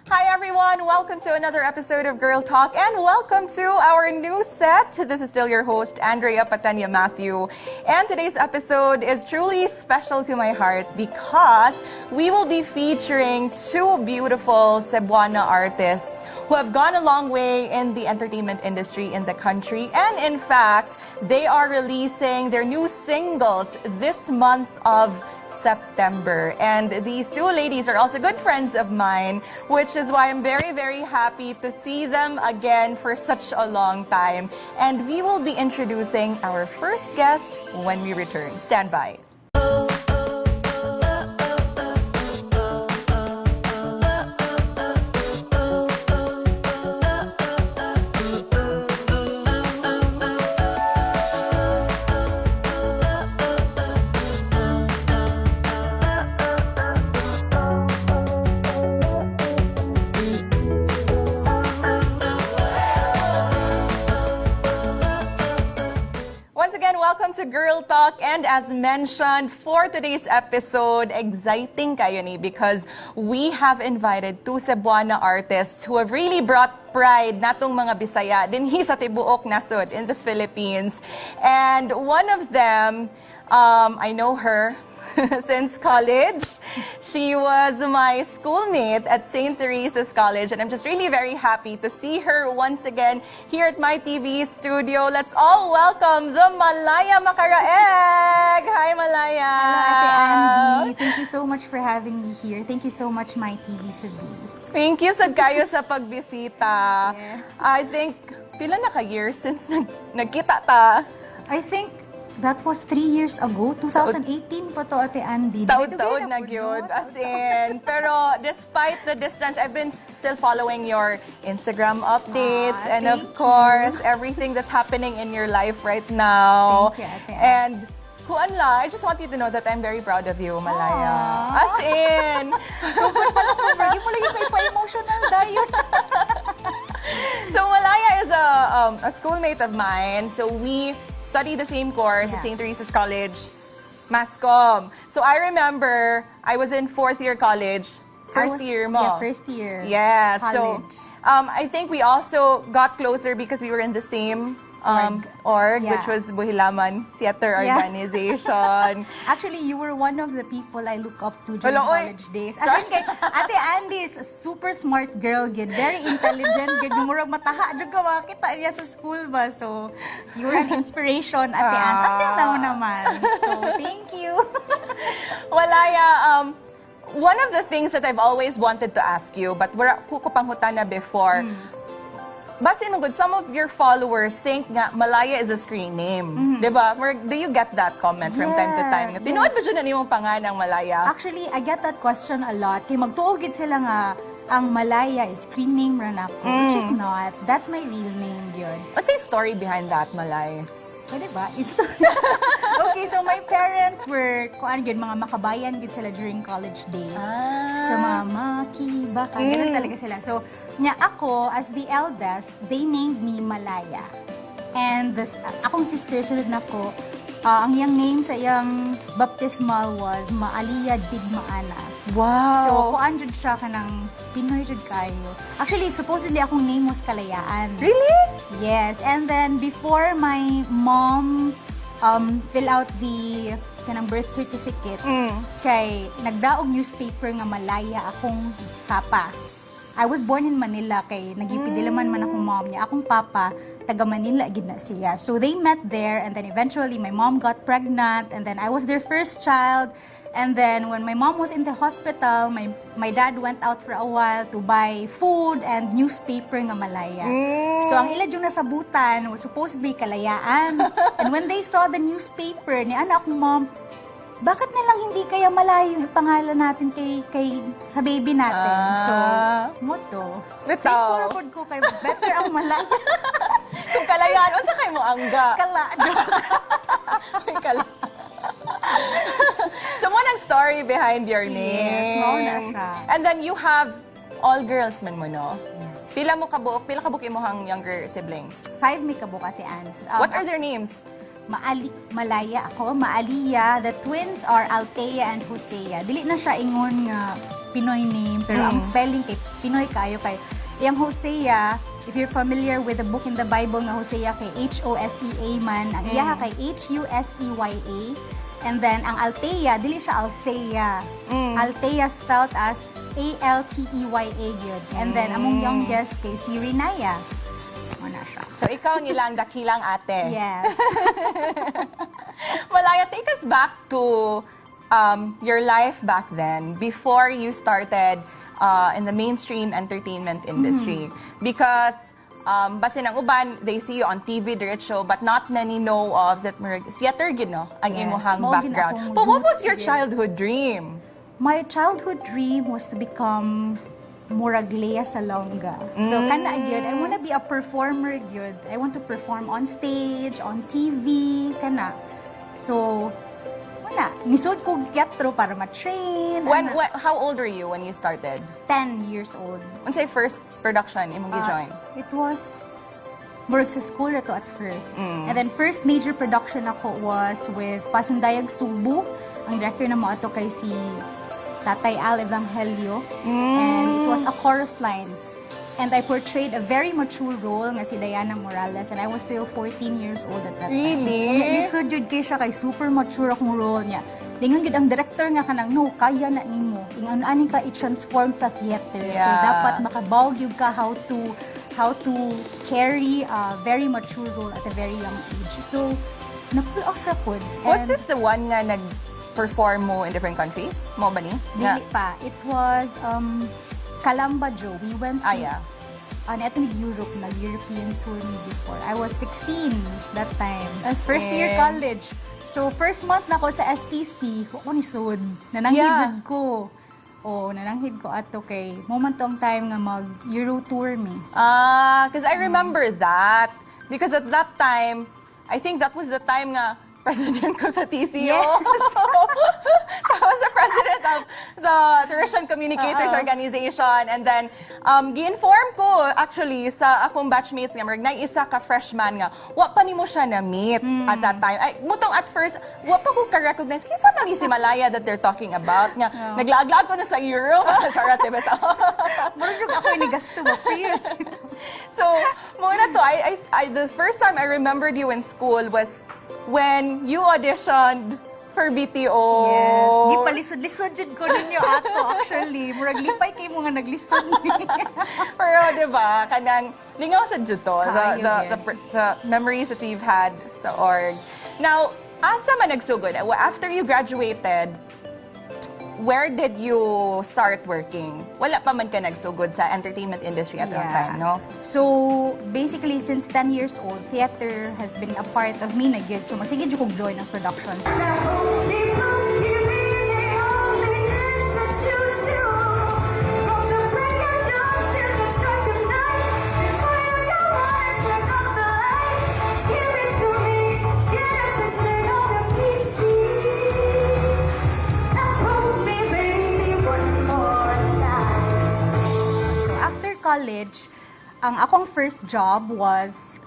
Hi everyone, welcome to another episode of Girl Talk and welcome to our new set. This is still your host, Andrea Pateña-Matheu. And today's episode is truly special to my heart because we will be featuring two beautiful Cebuana artists who have gone a long way in the entertainment industry in the country. And in fact, they are releasing their new singles this month of September. And these two ladies are also good friends of mine, which is why I'm very, very happy to see them again for such a long time. And we will be introducing our first guest when we return. Stand by. Welcome to Girl Talk, and as mentioned for today's episode, exciting kayo ni because we have invited two Cebuana artists who have really brought pride natong mga Bisaya dinhi sa tibuok nasod in the Philippines. And one of them, I know her since college. She was my schoolmate at St. Teresa's College, and I'm just really very happy to see her once again here at my TV studio. Let's all welcome the Malaya Macaraeg! Hi, Malaya! Hello, Ate Andy. Thank you so much for having me here. Thank you so much, my TV Cebu. Thank you sa kayo sa pagbisita. Yes. I think, pila na ka-years since nagkita ta? I think that was 3 years ago, 2018 pa to, Ate Andy. Taon-taon na yun, as in. Pero despite the distance, I've been still following your Instagram updates and of course, everything that's happening in your life right now. Thank you, Ate Andy. And kuan la, I just want you to know that I'm very proud of you, Malaya. As in. So good pala po, Fergie mo lagi pa emotional dahil. So Malaya is a schoolmate of mine. So we study the same course at St. Teresa's College, Mass Comm. So I remember I was in fourth year college, first year mo. Yeah, first year. Yeah, college. so I think we also got closer because we were in the same org, which was Buhilaman Theater Organization. Actually, you were one of the people I look up to during college days. As in, kay Ate Andy is a super smart girl, gid, very intelligent, gid, murag mataha, jud ka makita niya sa school ba. So, you were an inspiration, Ate Andy. Until now naman. So, thank you. Walaya, one of the things that I've always wanted to ask you, but wala ko panghutan na before, base mo good, some of your followers think nga Malaya is a screen name. Diba? Do you get that comment from time to time? Tinuod ba dyan na nimong panganang Malaya? Actually, I get that question a lot. Kaya magtuol gid sila nga, ang Malaya is screen name ran ako, which is not. That's my real name, yun. What's the story behind that, Malay? Pwede ba? Okay, so my parents were, kuan yun, mga makabayan gid sila during college days. So mga maki, baka, ganun talaga sila. So, nga ako, as the eldest, they named me Malaya. And akong sister, sunod na ko, ang iyang name sa iyang baptismal was Maaliya Digmaana. Wow! So, kuan jud siya kanang Pinoy jud kayo. Actually, supposedly akong name was Kalayaan. Really? Yes. And then, before my mom fill out the kanang birth certificate, kay nagdaog newspaper nga Malaya akong papa. I was born in Manila, kay nagipidilaman man akong mom niya. Akong papa, taga Manila gid na siya. So they met there, and then eventually my mom got pregnant, and then I was their first child. And then when my mom was in the hospital, my dad went out for a while to buy food and newspaper nga Malaya. So ang ila yung nasabutan was supposed to be Kalayaan. And when they saw the newspaper, ni anak akong mom, bakit na lang hindi kaya Malaya yung pangalan natin kay sa baby natin? So, moto. Straightforward ko kay better ang Malaya. Kung Kalayaan, o sa kayo mo angga? Kala. So, mo nang story behind your name. Yes, mauna siya. And then you have all girls man mo, no? Yes. Pila kabuk imohang younger siblings? 5 may kabuk, Ate Ans. What are their names? Malaya ako, Maaliya. The twins are Althea and Hosea. Dili na siya ingon nga Pinoy name, pero ang spelling kay Pinoy kayo kay yung Hosea. If you're familiar with the book in the Bible nga Hosea kay H-O-S-E-A man, ang iya kay H-U-S-E-Y-A. And then, ang Althea, dili siya Althea. Althea spelled as A-L-T-E-Y-A yun. And then, among youngest kay si Rinaya. Muna siya. So, ikaw nilang dakilang ate. Yes. Malaya, take us back to your life back then, before you started in the mainstream entertainment industry. Because base ng uban, they see you on TV, diretso, but not many know of that theater, ang imuhang background. But what was your childhood dream? My childhood dream was to become murag Lea Salonga. So, kana yun, I want to be a performer yun. I want to perform on stage, on TV, kana. So, wala. Nisod ko teatro para ma-train. How old were you when you started? 10 years old. Unsay first production imong gi-join? It was murag sa school na to at first. And then first major production ako was with Pasundayag Cebu. Ang director na mo ato kay si Tatay Al Evangelio. And it was a chorus line. And I portrayed a very mature role nga si Diana Morales, and I was still 14 years old at that time. Really? Lisod jud kay siya kay super mature akong role niya. Lingon gid ang director nga kanang no, kaya na nimo. Ingon-ani ka i-transform sa theater. Yeah. So dapat makabaw gyud ka how to carry a very mature role at a very young age. So na-pull off ra pod. Was this the one nga nag-perform mo in different countries? Mo ba ni? Dili pa. It was Calamba Joe. We went to Europe, nag-European tour me before. I was 16 that time. First year college. So, first month na ako sa STC, ako ni Sud. Nananghid ko. Nananghid ko ato kay moment tong time nga mag-Euro tour me. So, because I remember that. Because at that time, I think that was the time nga president ko sa TCO. Yes. So I was the president of the Tourism Communicators Organization. And then, gi-inform ko actually sa akong batchmates nga, na isa ka freshman nga, wa pa ni mo siya na-meet at that time. Ay, mutong at first, wa pa ko ka-recognize. Kinsa man ni si Malaya that they're talking about. Nga, naglaag-laag ko na sa Europe. Charot, diba ito? Marusog ako yung gasto mo. So, muna to, the first time I remembered you in school was when you auditioned for BTO. Yes. Di pa lisod-lisod jud ko ninyo ato actually. Murag lipay kay mo nga naglisod ni. Pero diba, kanang lingaw sa jud to, the memories that you've had sa org. Now, asa man nagsugod? After you graduated, where did you start working? Wala pa man ka nagsugod sa entertainment industry at that time, no? So, basically, since 10 years old, theater has been a part of me na gyud. So, masigid jud kog join ng productions. College, ang akong first job was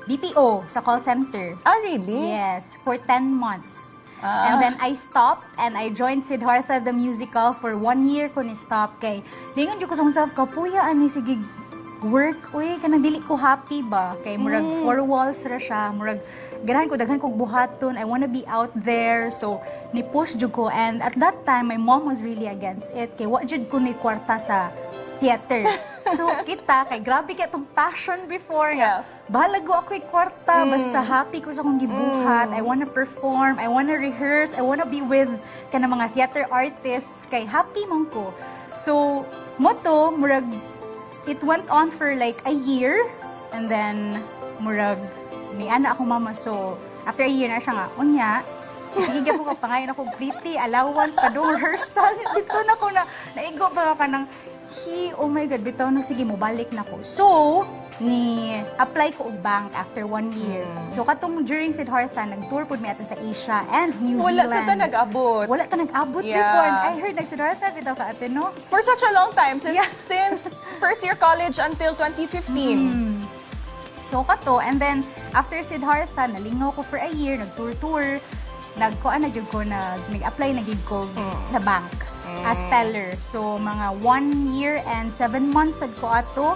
BPO sa call center. Ah, really? Yes, for 10 months. And then I stopped and I joined Siddhartha the musical for 1 year ko ni stop kay lingon jud ko sa myself kapuya ani sige work kanang dili ko happy ba kay murag four walls ra siya murag daghan kog buhaton. I wanna be out there, so ni push jud ko, and at that time my mom was really against it kay wa jud ko ni kwarta sa theater. So, kita, kay grabe kay itong passion before nga. Bahalago ako kwarta, basta happy ko sa akong gibuhat. I wanna perform, I wanna rehearse, I wanna be with kana mga theater artists, kay happy man ko. So, moto, murag, it went on for like a year, and then, murag, may ana ako mama, so, after a year na siya nga, unya, sige ka po kapangayon ako pretty, allowance, padong rehearsal, dito na ko na, naigo ba ka ng, oh my God, bitaw no, sige mo, balik na ko. So, apply ko og bank after 1 year. So, katong during Siddhartha, nag-tour po mi ata sa Asia and New Zealand. Wala sa nag-abot. Wala ta nag-abot before. I heard nag-Siddhartha, bitaw ka ate, no? For such a long time, since first year college until 2015. So, kato, and then, after Siddhartha, nalingaw ko for a year, nag-tour-tour, nag-apply na gid ko sa bank. as teller. So mga 1 year and 7 months sad ko ato.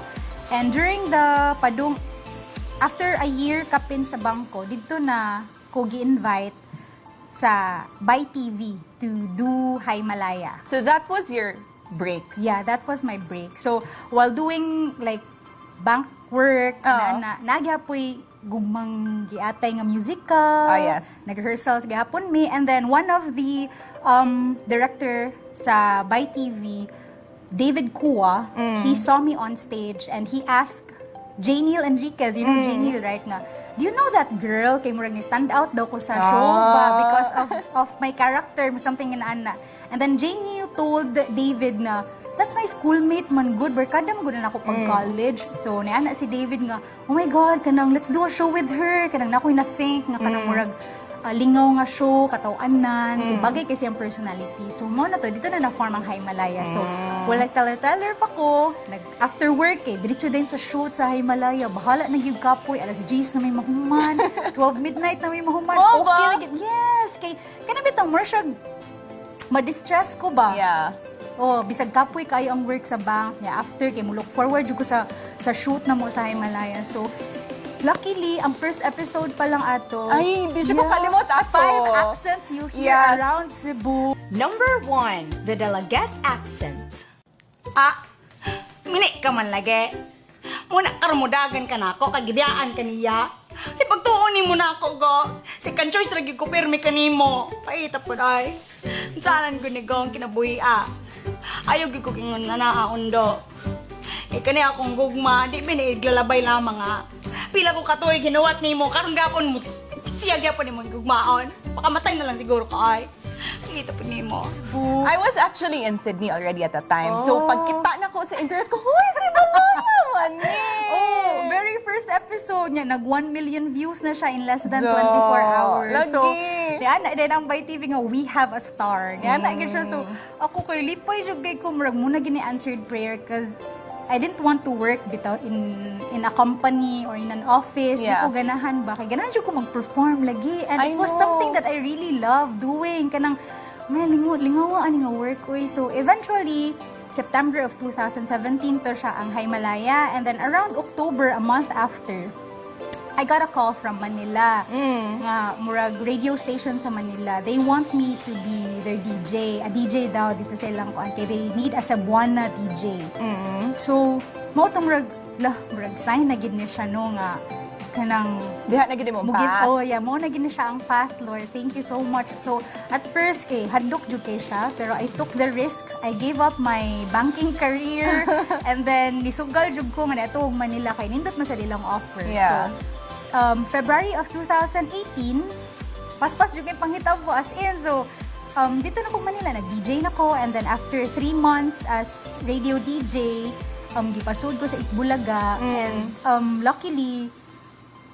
And during the padung after a year kapin sa bangko, dito na ko gi-invite sa By TV to do Hi Malaya. So that was your break. Yeah, that was my break. So while doing like bank work, nagyapoy gugmang giatay nga musika. Oh, yes. Nag-rehearsals gihapon me. And then one of the director sa By TV, David Kua, he saw me on stage and he asked Janiel Enriquez, you know Janiel, right nga, do you know that girl? Kay murag ni stand out daw ko sa show ba because of my character, something in ana. And then Janiel told David na, that's my schoolmate man, good, barkada mo na ako pag-college. So, niana si David nga, oh my God, kanang let's do a show with her. Kanang na ako'y na-think nga kanang murag lingaw nga show, katawanan, bagay kasi ang personality. So, mo na to, dito na na-form ang Hi Malaya. So, wala teller pa ko. After work, diretso din sa shoot sa Hi Malaya. Bahala na yung kapoy, alas 10 na may mahuman, 12 midnight na may mahuman. Oh, okay, ba? like, yes! Kay, kanabit ang more siya, ma-distress ko ba? Yeah. Oh, bisag kapoy kayo ang work sa bank. Yeah, after, kay mo look forward yung ko sa shoot na mo sa Hi Malaya. So, luckily, ang first episode pa lang ato. Ay, hindi siya ko kalimot ato. 5 accents you hear around Cebu. Number 1, the Dalaget accent. Mini ka man lagi. Muna karmudagan ka na ako, kagidiyaan ka niya. Si pagtuunin mo na ako, go. Si Kanchoy's lagi ko pirmi ka nimo. Paita po day. Salan ko ni go ang kinabuhi, Ayaw gid ko kingon na naaundo. Kani akong gugma, di biniglalabay lamang, Pila ko katuig hinuwat nimo, karon gapon mo. Siya gyapon nimo gugmaon. Pakamatay na lang siguro ka ay. Kita po nimo. I was actually in Sydney already at that time. So, pagkita na ko sa internet ko, hoy, si Malaya man Oh, very first episode niya, nag 1 million views na siya in less than 24 hours. Lagi. So, then ang By TV nga, we have a star. Yan na siya. So, ako kay lipay jugay ko, murag muna gini answered prayer because I didn't want to work without in a company or in an office. Yeah. Di ko ganahan ba? Kaya ganahan siya ko mag-perform lagi. And I it was know. something that I really love doing. Kanang, man, lingawa ani nga work ko. So eventually, September of 2017 to siya ang Hi Malaya. And then around October, a month after, I got a call from Manila. Nga, murag radio station sa Manila. They want me to be their DJ. A DJ daw dito sa ilang kuan. Kaya they need a Cebuana DJ. So, mao to murag sign na gid ni siya no nga kanang Diha na gid mo mugid pa. mo na gid ni siya ang path, Lord. Thank you so much. So, at first kay hadlok jud kay siya, pero I took the risk. I gave up my banking career and then nisugal jud ko nga ato og Manila kay nindot man sa dilang offer. Yeah. So, February of 2018, paspas jud kay panghitabo as in. So, dito na ko Manila, nag-DJ na ko, and then after 3 months as radio DJ, gipasud ko sa Itbulaga, and luckily,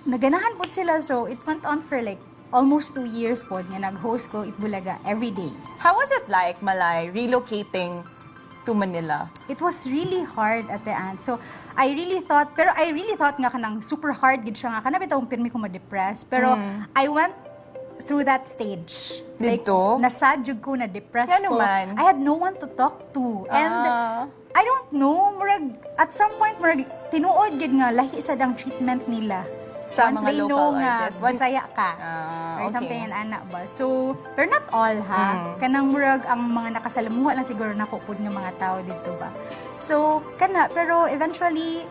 naganahan po sila, so it went on for like almost 2 years po nga nag-host ko Itbulaga every day. How was it like, Malay, relocating to Manila? It was really hard at the end. So, I really thought nga kanang super hard gid siya nga, kana bitaw pirmi ko ma-depress, pero I went through that stage. Dito? Like, nasad jud ko, na-depressed Yan ko. naman. I had no one to talk to. And I don't know, murag, at some point, murag, tinuod gid nga, lahi sad ang treatment nila. Sa Once mga they local know nga, artists. Bisaya ka. Or okay. something in ana ba. So, pero not all ha. Kanang murag, ang mga nakasalamuha lang siguro nakukod ng mga tao dito ba. So, pero eventually,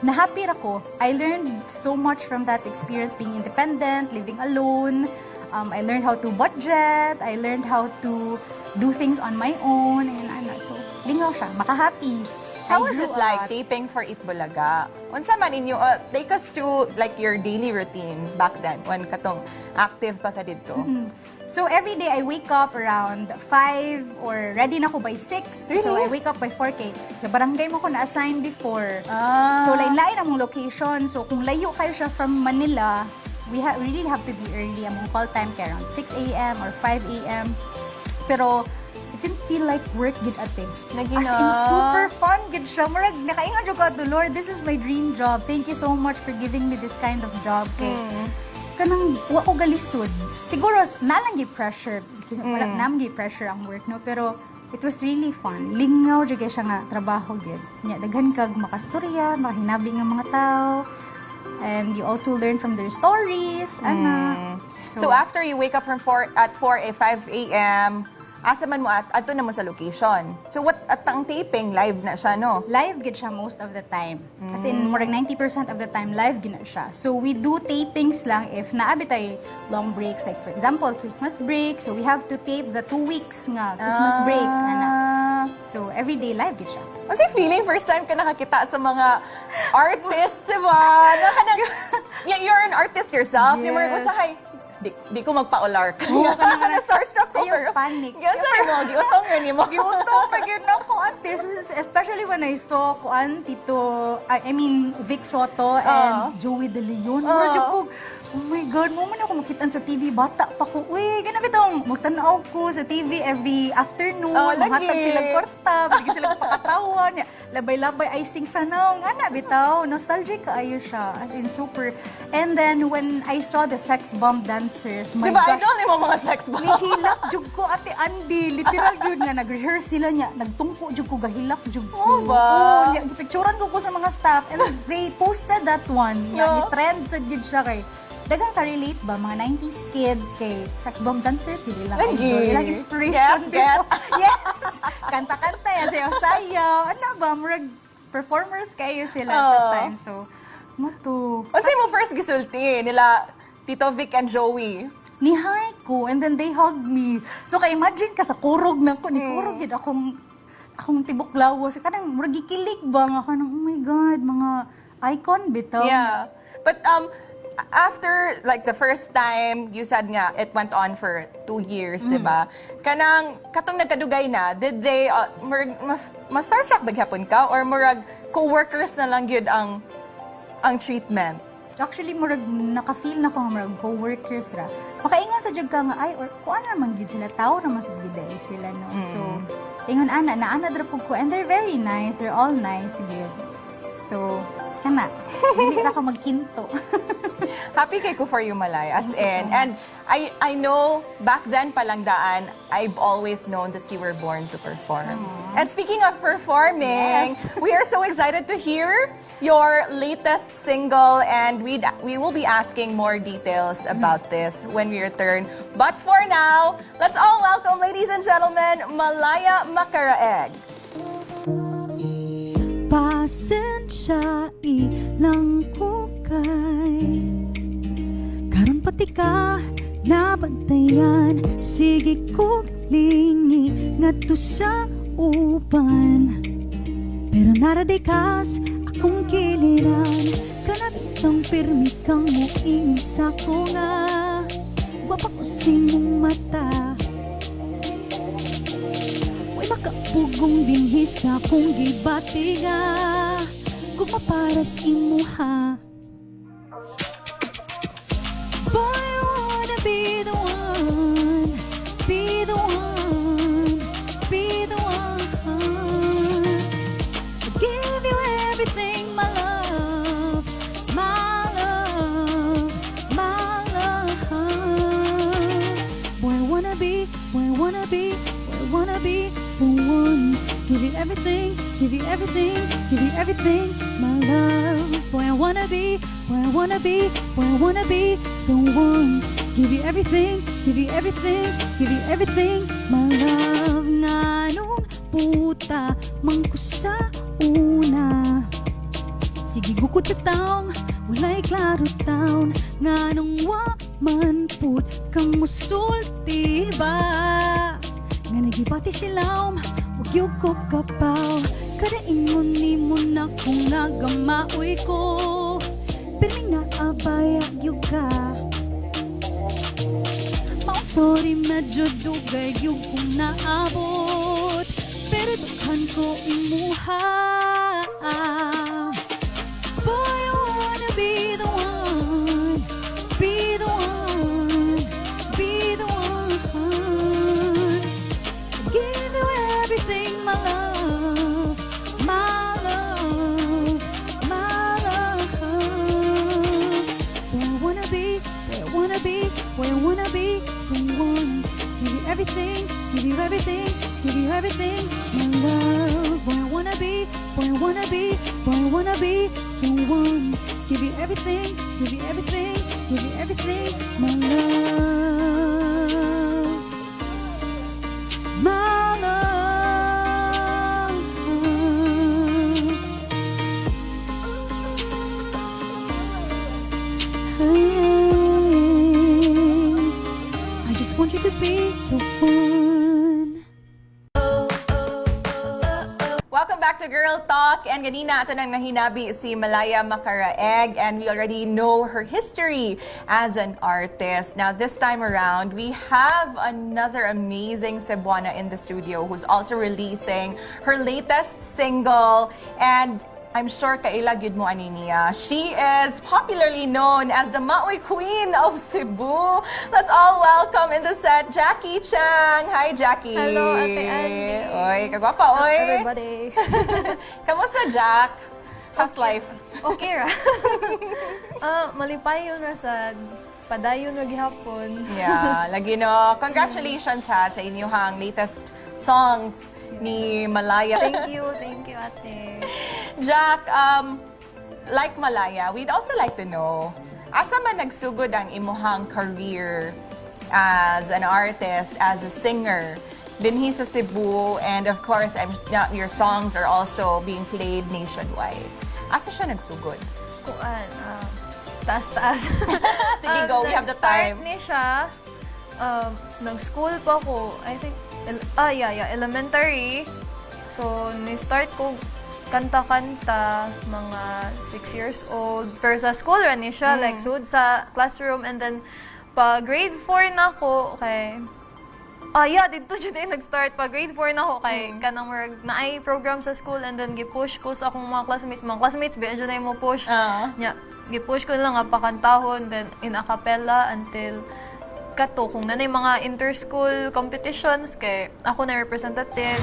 na-happy ako. I learned so much from that experience, being independent, living alone. I learned how to budget. I learned how to do things on my own. So, lingaw siya. Maka-happy. How was it like taping for Itbulaga? Unsa man inyo, take us to like your daily routine back then when katong active pa ka dito. So every day I wake up around 5 or ready na ko by 6. Really? So I wake up by 4K. Sa barangay mo ko na-assign before. So lain-lain ang location. So kung layo kayo siya from Manila, we really have to be early. Among call time kay around 6 a.m. or 5 a.m. Pero it didn't feel like work gid ate. As in super fun gid siya. Murag nakaingon jud ko to, Lord, this is my dream job. Thank you so much for giving me this kind of job. Kay kanang wa ko galisod. Siguro nalang gi pressure. Wala nam gi pressure ang work no, pero it was really fun. Lingaw jud kay siya nga trabaho gyud. Nya daghan kag makastorya, makahinabi nga mga tao. And you also learn from their stories, ana. So after you wake up from 5 a.m., asa man mo ato na mo sa location. So what at ang taping live na siya no? Live gid siya most of the time. Kasi in more than 90% of the time live gid na siya. So we do tapings lang if naabi tay long breaks, like for example Christmas break. So we have to tape the 2 weeks nga Christmas break ana. So every day live gid siya. Kasi feeling first time ka nakakita sa mga artists, diba? You're an artist yourself. Yes. Yung mga usahay, di ko magpa-olar ka. Oo, kanang Starstruck ko. Ayaw panic. Yes, mo, giutong yun mo. Giutong pa gyud na ko ate. Especially when I saw ko Tito, I mean Vic Soto and Joey De Leon. Oh my God, mo man ako makitaan sa TV, bata pa ko. Uy, ganun bitong, magtanaw ko sa TV every afternoon. Mahatag sila kwarta, sige sila pakatawa. Labay-labay, icing sana. Nga na, bitaw. Nostalgic kaayo siya. As in, super. And then, when I saw the sex bomb dancers, my diba, gosh. idol ni mo mga sex bomb. Nihilak jug ko, Ate Andy. Literal yun nga, nag-rehearse sila niya. Nagtungko jug ko, gahilak jug ko. Oh, ba? Picturean ko sa mga staff. And they posted that one. Nga, ni-trend sa jud siya kay dagang ka-relate ba, mga 90s kids kay sex bomb dancers, hindi lang idol, ilang inspiration. Get. Yes! Kanta-kanta yan, sayaw-sayaw. Ano ba, murag performers kayo sila at that time. So, mato. Unsay mo first gisulti nila Tito Vic and Joey? Ni-hi ko, and then they hugged me. So, ka-imagine ka sa kurog na ko, ni kurog yun akong tibok lawas. Kanang murag ikilig ba nga kanang, oh my God, mga icon bitaw. Yeah. But, after like the first time, you said nga it went on for 2 years, diba? Kanang katong nagkadugay na, did they ma-star shock baghapon ka or murag co-workers na lang gyud ang treatment? Actually, murag naka-feel na ko nga murag co-workers ra. Makaingon sa jud ka nga ay or kuan naman gyud sila, tao naman sa giday sila no. So, ingon naana dra pug ko and they're very nice. They're all nice gyud. So, kana. Dili na ka magkinto. Happy kay ko for you, Malaya. As in, and I know back then palang daan, I've always known that you were born to perform. And speaking of performing, we are so excited to hear your latest single, and we will be asking more details about this when we return. But for now, let's all welcome, ladies and gentlemen, Malaya Macaraeg. Pasensya ilang ko kay karon pati ka nabantayan, sige kog lingi ngadto sa uban, pero naraday kas akong kiliran, kanatang pirmi kang muing sa ko nga wapakusing mong mata. Makapugong dinhi sa kong gibati nga kung maparas imuha. Boy, I wanna be the one, be the one, be the one. I'll give you everything, my love, my love, my love. Boy, I wanna be, boy, I wanna be, boy, I wanna be the one. Give you everything, give you everything, give you everything, my love. Boy, I wanna be, boy, I wanna be, boy, I wanna be the one. Give you everything, give you everything, give you everything, my love. Nganong puta mangko sa una, sige gukod sa taong walay klaro taon. Nganong wa man pud kang musulti ba nga nagibati silaw, huwag yung ko kapaw. Kada ingon ni mo na kung nagamaoy ko, pirming na abaya yung ka. Sorry, medyo dugay yung kung naabot, pero dukhan ko imuha. Boy, I wanna be the one, be the one, be the one. Give you everything, my love, my love, my love. Where I wanna be, where I wanna be, where I wanna be the one. Give you everything, give you everything, give you everything, my love. Boy, I wanna be, boy, I wanna be, boy, I wanna be the one. Give you everything, give you everything, give you everything, my love. My love. I just want you to be the one. Welcome back to Girl Talk. And ganina ito nang nahinabi si Malaya Macaraeg, and we already know her history as an artist. Now this time around, we have another amazing Cebuana in the studio who's also releasing her latest single, and I'm sure kaila gyud mo ani niya. She is popularly known as the Maoy Queen of Cebu. Let's all welcome in the set Jacky Chang. Hi, Jacky. Hello, Ate Andy. Oy, kagwapa, oy. Everybody. Kamusta, Jack? How's life? Okay ra. Malipay yun ra sa padayon ra gihapon. Yeah, lagi no. Congratulations ha sa inyong latest songs ni Malaya. Thank you, ate. Jack, like Malaya, we'd also like to know, asa man nagsugod ang imuhang career as an artist, as a singer, dinhi sa Cebu, and of course, your songs are also being played nationwide. Asa siya nagsugod? Kuan, taas-taas. Sige, go. We have the time. Nag-start ni siya, nag-school pa ko, I think, elementary. So, ni-start ko kanta-kanta, mga 6 years old. Pero sa school rin ni siya, like, sud sa classroom. And then, pa grade 4 na ako, kay... dito siya nag-start. Pa grade 4 na ako, kay kanang naay program sa school. And then, gipush ko sa akong mga classmates. Mga classmates, biya dyan na yung mo push. Yeah, gipush ko lang nga pakantahon. Then, in a cappella until... kato, kung nanay mga inter-school competitions, kay ako na representative.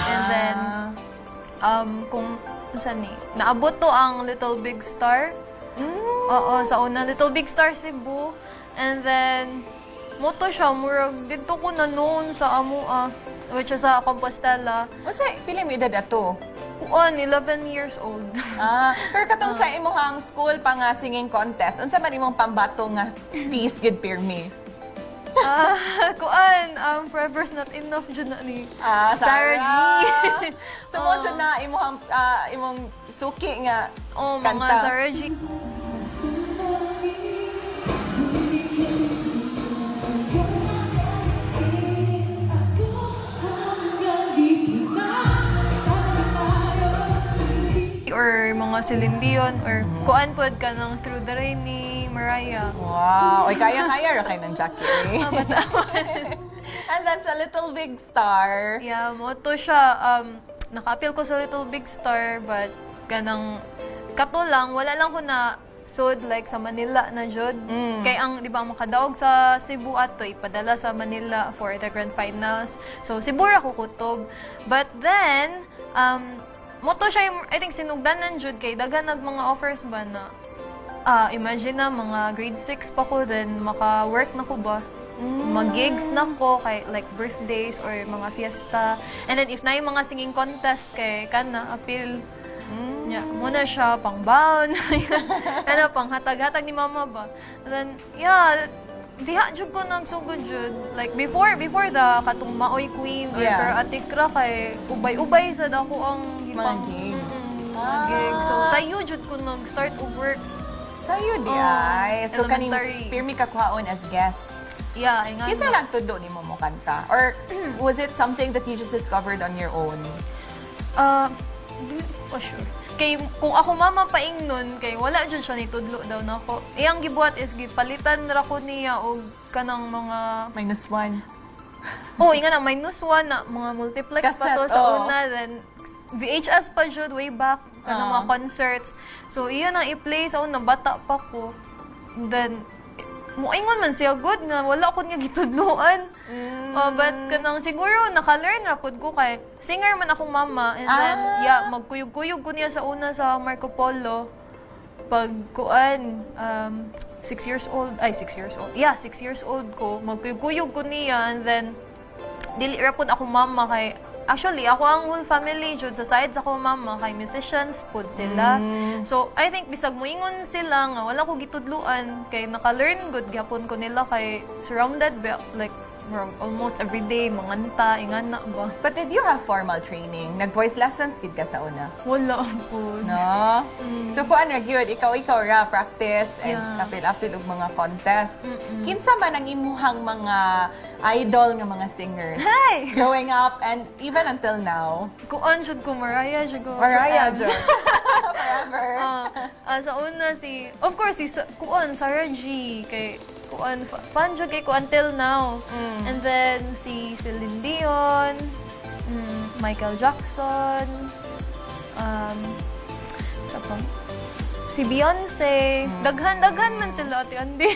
And then, kung saan naabot to ang Little Big Star. Oo, sa una, Little Big Star Cebu. And then, moto siya, murag, dito ko na noon sa Amua, which is sa Compostela. Unsa pila mo edad ato? Kuan, 11 years old. Pero katong sa imuhang school pa nga singing contest, unsa man imong pambato nga piece gid pirmi? Kuan, Forever's Not Enough dyan na ni Sarah G. So mo dyan na imong suki nga Mga kanta. Sarah G. Or mga Celine Dion, or kuan pod ka ng Through the Rain ni Mariah. Wow! Oy, kaya-kaya ra kay ng Jacky. And then sa Little Big Star. Yeah, moto siya. Naka-appeal ko sa Little Big Star, but kanang kato lang, wala lang ko na sud like sa Manila na jud. Kay ang di ba makadaog sa Cebu ato ipadala sa Manila for the grand finals. So Cebu ra ko kutob. But then moto siya, I think sinugdanan jud kay daghan nag mga offers ba na imagine na mga grade 6 pa ko, then maka-work na ko ba? Mag-gigs na ko kay like birthdays or mga fiesta. And then if na yung mga singing contest kay kana appeal. Yeah, muna siya pang baon. Pang hatag-hatag ni mama ba. And then yeah, diha jud ko nagsugod jud. Like before the katong Maoy Queen or pero atikra kay ubay-ubay sa dako ang Mga gigs. Mga gigs. So sayo jud ko nag-start of work. Sayo di ay. So kaning elementary. pirmi ka kwaon as guest. Yeah, ay nga. Kinsa nagtudo nimo mo kanta? Or was it something that you just discovered on your own? Hindi ko sure. Kay kung ako mama paing nun, kay wala dyan siya nitudlo daw na ako. Iyang gibuhat is gipalitan ra ko niya og kanang mga -1. inga na -1 na mga multiplex pa to Cassette, sa una, then VHS pa jud way back kanang mga concerts. So iyan ang i-play sa una bata pa ko. Then muingon man siya good nga wala ko niya gitudloan. But kanang siguro naka-learn ra pud ko kay singer man akong mama and then magkuyog-kuyog ko niya sa una sa Marco Polo. Pag kuan 6 years old. Yeah, 6 years old ko. Magkuyog-kuyog ko niya and then dili ra pud akong mama kay actually, ako ang whole family, jud sa side sa akong mama, kay musicians, pod sila. So, I think, bisag muingon sila nga, wala ko gitudluan, kay naka-learn good, gyapon ko nila, kay surrounded, like, almost every day, manganta, ingana ba? But did you have formal training? Nag-voice lessons gid ka sa una? Wala po. No? So kung ano yun, ikaw ra practice and kapil-apil og mga contests. Kinsa man ang imuhang mga idol nga mga singers growing up and even until now? Kuan jud ko Mariah jud ko. Mariah jud. Forever. Sa una of course kuan Sarah G kay kuan fan jud kay ko until now. And then si Celine Dion, Michael Jackson, si Beyonce, daghan man sila ati Andy.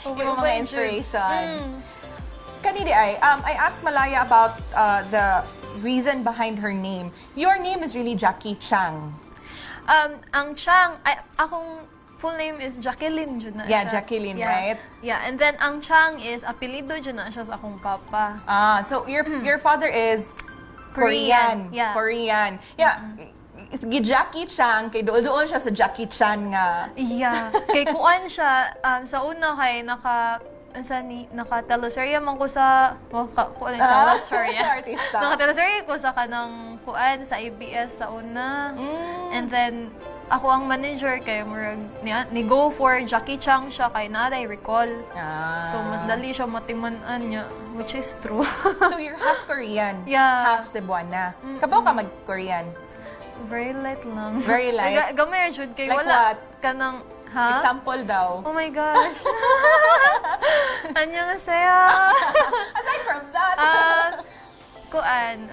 Yung mga inspiration. Kanidi I asked Malaya about the reason behind her name. Your name is really Jacky Chang. Ang Chang, akong full name is Jacqueline jud na Yeah, siya. Jacqueline, right? Yeah, and then ang Chang is apelido jud na siya sa akong papa. So your father is Korean. Yeah. Korean. Yeah. Is Jacky Chang kay doon siya sa Jacky Chan nga. Yeah. Kay kuan siya sa una kay naka-teleserye man ko sa kuan ang teleserye. Artista. Naka-teleserye ko sa kanang kuan sa ABS sa una. And then ako ang manager kay murag ni go for Jacky Chang siya kay naray recall. So mas dali siya matiman-an niya, which is true. So you're half Korean, Yeah. half Cebuana. Kabaw ka mag-Korean? Very light lang. Very light? Gamay jud kay Like wala what? kanang ha? Example daw. Oh my gosh. 안녕하세요. Aside from that, Kuan,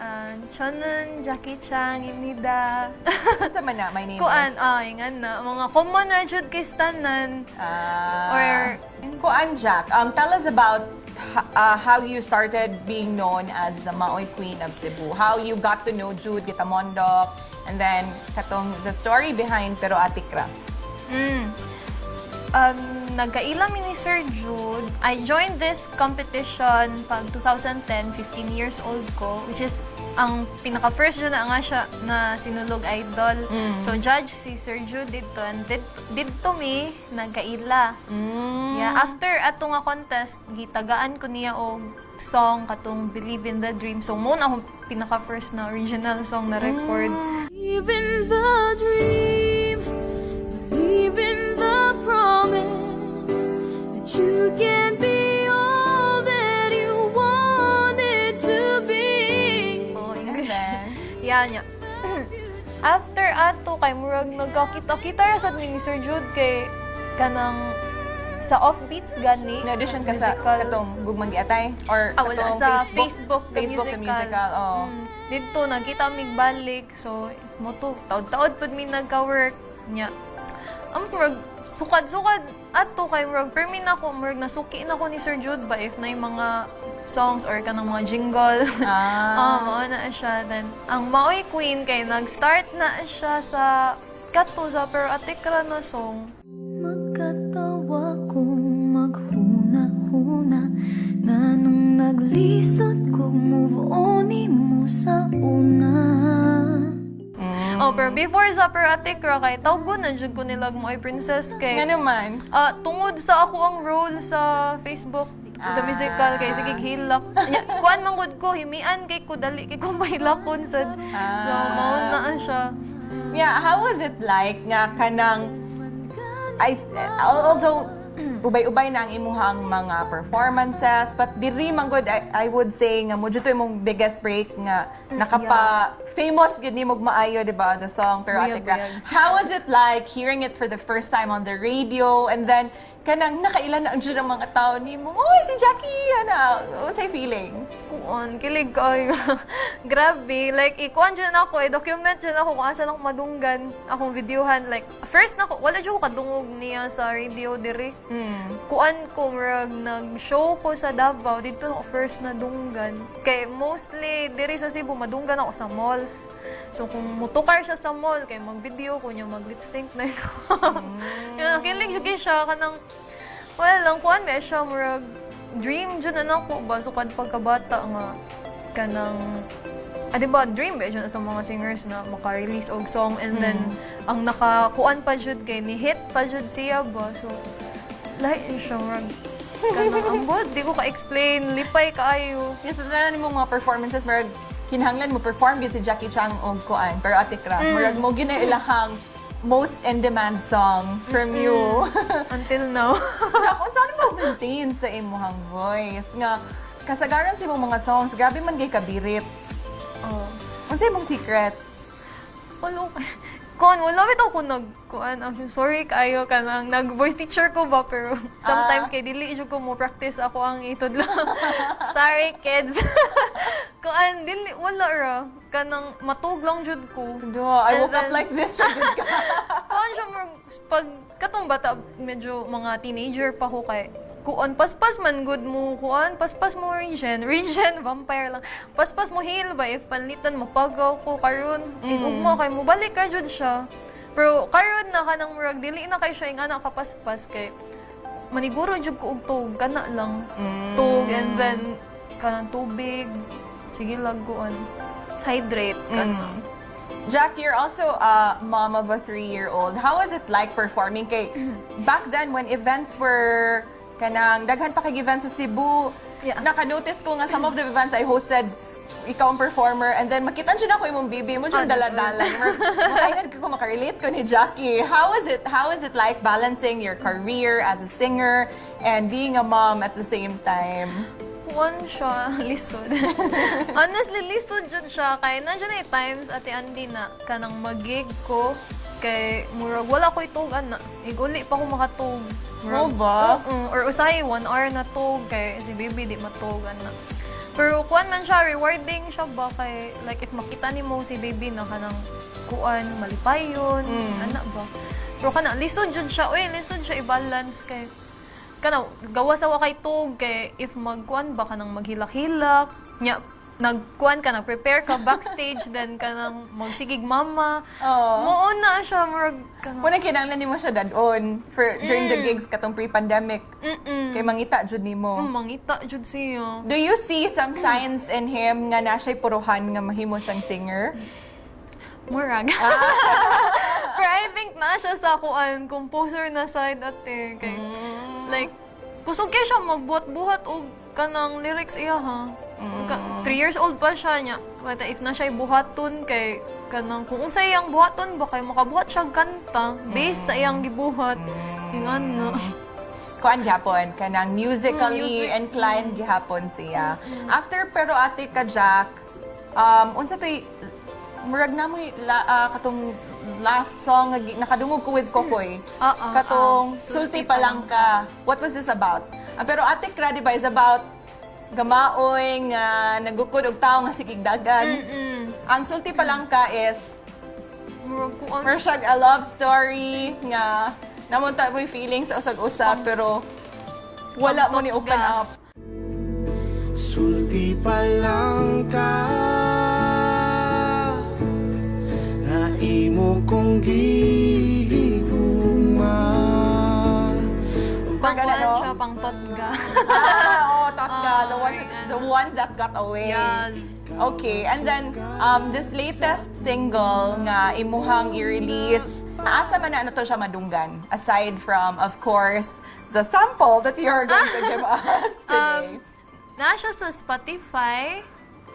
저는 Jacky Chang입니다. sa man na, my name Kuan, is? ingan na. Mga common na jud kay stanan. Or, Kuan Jack, tell us about how you started being known as the Maoy Queen of Cebu. How you got to know Jude Gitamondo, and then katong the story behind Pero Atikra. nagkaila mi ni Sir Jude. I joined this competition pag 2010, 15 years old ko, which is ang pinaka-first Jude na nga siya na sinulog idol. So, judge si Sir Jude dito, and dito mi nagkaila. Yeah, after ato nga contest, gitagaan ko niya og song katong Believe in the Dream. So, muna akong pinaka-first na original song na record. Believe in the dream, believe in the promise that you can be all that you wanted to be. Oh, English. Yeah, niya. After ato kay murag nagkakita-kita ra sad ni Sir Jude kay kanang sa offbeats gani. Na-audition ka sa katong Gugmang Giatay? Or wala, katong sa Facebook the the musical. Oh. Dito nagkita mig balik. So mo to taod-taod pud mi nagka-work niya. Ang murag sukad-sukad ato kay murag permi na ko murag nasuki na ko ni Sir Jude ba if na yung mga songs or kanang mga jingle. Mao na siya. Then ang Maoy Queen kay nag-start na siya sa kato sa Pero Atikra na song. Magkatawa kong maghuna-huna nga nung naglisod kong move on mo sa una. Pero before sa Pero Atikra kay tawgo na jud ko nilag Maoy Princess kay Nga naman. tungod sa ako ang role sa Facebook the musical kay sige hilak. Kuan man gud ko himian kay ko dali kay ko mahilakon sad. So mao na siya. Yeah, how was it like nga kanang although ubay-ubay na ang imuhang mga performances, but diri man good I would say nga mo to imong biggest break nga famous gid nimog maayo di ba the song Pero Atikra. How was it like hearing it for the first time on the radio, and then kanang nakailan na ang dyan ang mga tao ni mo. Oy, si Jacky, what's your feeling? Kuan, kilig kayo. Grabe. Like, ikuan dyan ako, document dyan ako kung asan ako madunggan. Akong videohan. Like, first na ko, wala dyan ko kadungog niya sa radio diri. Kuan ko, nag-show ko sa Davao. Dito ako first na dunggan. Kay mostly, diri sa Cebu, madunggan ako sa malls. So, kung mutukar siya sa mall, kay mag-video ko niya, mag-lip sync na ito. Kilig siya, kanang, wala lang, kuan may siya, murag, dream dyan na ako ba? So, kad pagkabata nga, kanang, diba, dream ba dyan sa mga singers na maka-release og song, and then, ang nakakuan pa dyan kay, ni-hit pa dyan siya ba? So, lahat siya, murag, kanang ambot, di ko ka-explain, lipay kaayo. Yes, na mo mga performances, marag kinahanglan mo perform yun si Jacky Chang og kuan, pero Ate Krab, marag mo ginailahang most in-demand song from you. Until now. Kung saan mo maintain sa imuhang voice, nga kasagaran sa imong mga songs, grabe man gay kabirit. Oh. Ano sa imong secret? Wala wala ako nag-kuan. Sorry kayo kanang nag-voice teacher ko ba, pero sometimes kay dili jud ko mo practice ako ang itod lang. Sorry kids. Kuan dili wala ra kanang matug lang jud ko. I woke up like this jud ka. Kuan siya pag katong bata medyo mga teenager pa ko kay kuan paspas man good mo kuan paspas mo regen vampire lang paspas mo heal ba if panlitan mo pagaw ko karon ugmo kay mo balik ka jud siya pero karon na kanang murag dili na kay siya ing anak kapaspas kay maniguro jud ko og tug kana lang tug and then kanang tubig sige lang kuan hydrate kana. Jack, you're also a mom of a 3-year-old. How was it like performing kay back then when events were kanang daghan pa kay events sa Cebu? Yeah. Naka-notice ko nga some of the events I hosted, ikaw ang performer, and then makitan siya na ako yung baby mo dyan dala-dala. Makainad ko makarelate ko ni Jacky. How is it like balancing your career as a singer and being a mom at the same time? Kuan siya, lisod. Honestly, lisod dyan siya. Kaya nandiyan na times, Ate Andy, na kanang mag-gig ko. Kay murag, wala ko itugan na. Iguli pa ko makatug. Mo ba? Or usahay, 1 hour na tug. Kay si baby, di matugan na. Pero kuan man siya, rewarding siya ba? Kay, like, if makita ni mo si baby na kanang kuan, malipay yun. Ana ba? Pero kanang, lisod dyan siya. Uy, lisod siya i-balance. Kay, kanang gawa sa wakay tug kay if magkuan ba kanang maghilak-hilak nya nagkuan ka nag-prepare ka backstage then kanang magsigig mama moona siya murag kanang Muna kinahanglan nimo siya dadon for during the gigs katong pre-pandemic kay mangita jud nimo. mangita jud siya. Do you see some signs in him nga na siya'y puruhan nga mahimo sang singer? Murag. Pero I think na siya sa kuan composer na side ate kay like kusog kay siya magbuhat-buhat og kanang lyrics iya ha. 3 years old pa siya nya. But if na siya buhaton kay kanang kung unsay iyang buhaton ba kay makabuhat siya kanta based sa iyang gibuhat. Ingan no. Kuan gihapon kanang musically inclined gihapon siya. After pero ate ka Jack, unsa toy murag na mo katong last song nga nakadungog ko with Kokoy. Katong sulti pa lang ka. What was this about? Pero Ate Kra, di ba, is about gamaoy nga nagukod og tao nga sikigdagan. Ang sulti pa lang ka is murag siya a love story nga namunta mo yung feelings sa usag-usag pero wala mo ni open up. Sulti pa lang ka imo kong gihigugma. Pangkuan siya, pang totga. Totga, the one that got away. Yes. Okay, and then this latest single nga imuhang i-release, asa man na to siya madunggan? Aside from, of course, the sample that you're going to give us today. Na siya sa Spotify,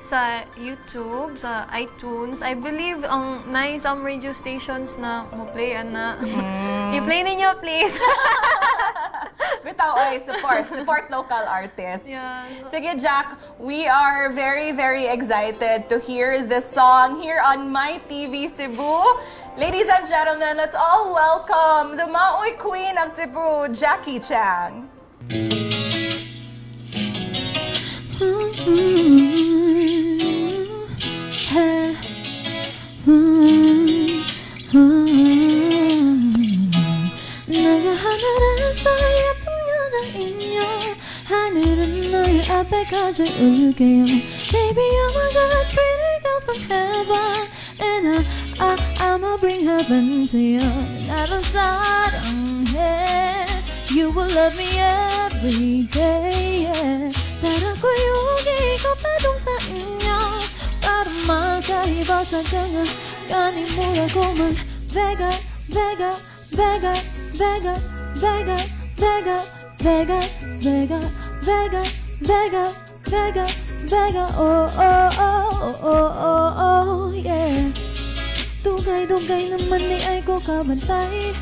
sa YouTube, sa iTunes. I believe ang some radio stations na mo-play na. I-play ninyo, please. Bitaw, support local artists. Yeah. Sige, Jack, we are very, very excited to hear this song here on My TV Cebu. Ladies and gentlemen, let's all welcome the Maoy Queen of Cebu, Jacky Chang. 하늘에서 예쁜 여자인요 하늘은 너의 앞에 가져올게요 Baby you're my God pretty girl from heaven And I'ma bring heaven to you 나를 사랑해 You will love me every day yeah. 따라고 여기가 배동사인요 para makahibasa ka nga kanin mula ko man Vega, Vega, Vega Vega, Vega, Vega, Vega, Vega, Vega, Vega, Vega, Vega, oh, oh, oh, oh, oh, oh, yeah. Dugay-dugay naman ni ay ko kabantay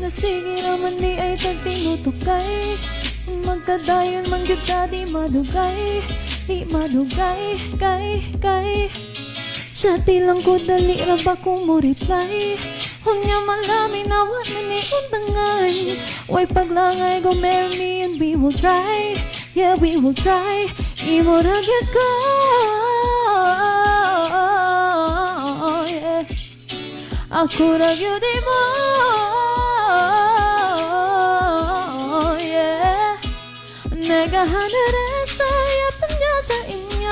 Nasige naman ni ay tagtinutukay Magkadayon man gyud ka di madugay Di madugay, kay Siyati lang ko dali ra ba ko mo reply Hunya malami na wala ni undangan Way paglangay go marry me and we will try Yeah we will try Imo ra gyud ko yeah. Ako ra gyud imo yeah. 내가 하늘에서 예쁜 여자이며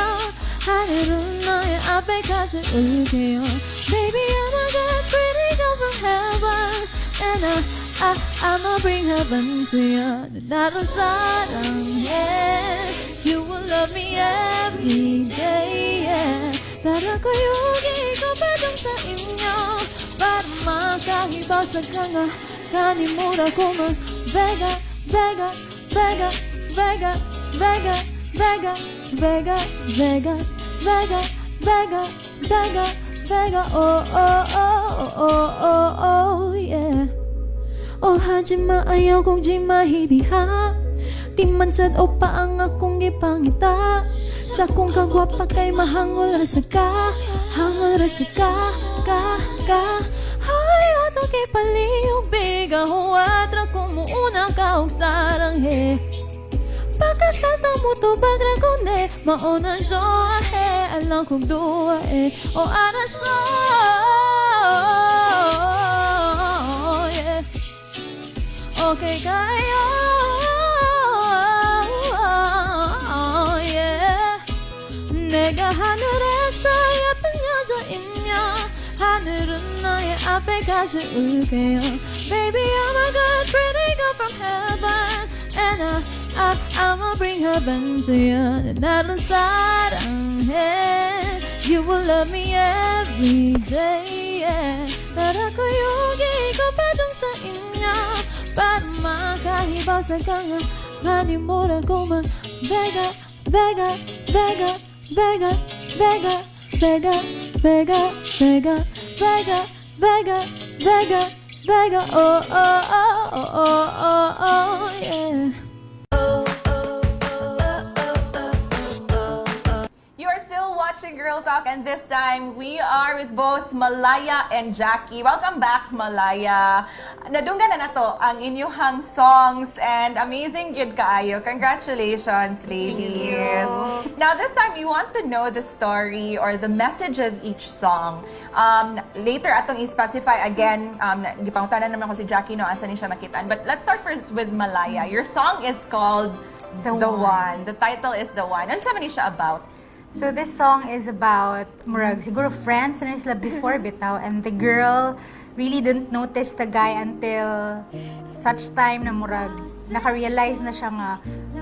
하늘은 너의 앞에 가져올게요 Baby I'm a good pretty girl from heaven And I'ma bring heaven to you 나를 사랑해 You will love me every day yeah. 따라고 여기가 배정사이며 para makahibasa ka nga kanin mura고 man Vega, Vega, Vega, Vega, Vega, Vega, Vega, Vega, Vega, Vega, Vega, Vega, oh, oh, oh, oh, oh, oh, yeah. Oh, 하지마 ayaw kong di mahidiha Di man sad o pa ang akong gipangita Sa kong kagwapa kay mahangol rasa ka Hangol rasa ka Ay, otake paliyong biga Huwatra kong muunang kaong saranghe Pagkasata mo to bagra kone Maonan siya alam kong dua O araso yeah. Okay kayo yeah. 내가 하늘에서 예쁜 여자이며 하늘은 너의 앞에 가져올게요 Baby I'm a good pretty girl from heaven And I'ma bring heaven to you 나를 사랑해 You will love me every day yeah. 따라고 여기가 배정사이며 para makahibasa ka nga kanin murago man Vega, Vega, Vega, Vega, Vega, Vega, Vega, Vega, Vega, Vega, Vega, Vega, oh, oh, oh, oh, oh, oh, oh, yeah. You are still watching Girl Talk, and this time we are with both Malaya and Jacky. Welcome back, Malaya. Nadunggan na to ang inyuhang songs and amazing gid kaayo. Congratulations, ladies. Now this time we want to know the story or the message of each song. Later atong i-specify again, gipangutanan naman ko si Jacky no asa ni siya makitaan. But let's start first with Malaya. Your song is called The One. The title is The One. Ano sa man siya about? So this song is about murag siguro friends na sila before bitaw and the girl really didn't notice the guy until such time na murag naka-realize na siya nga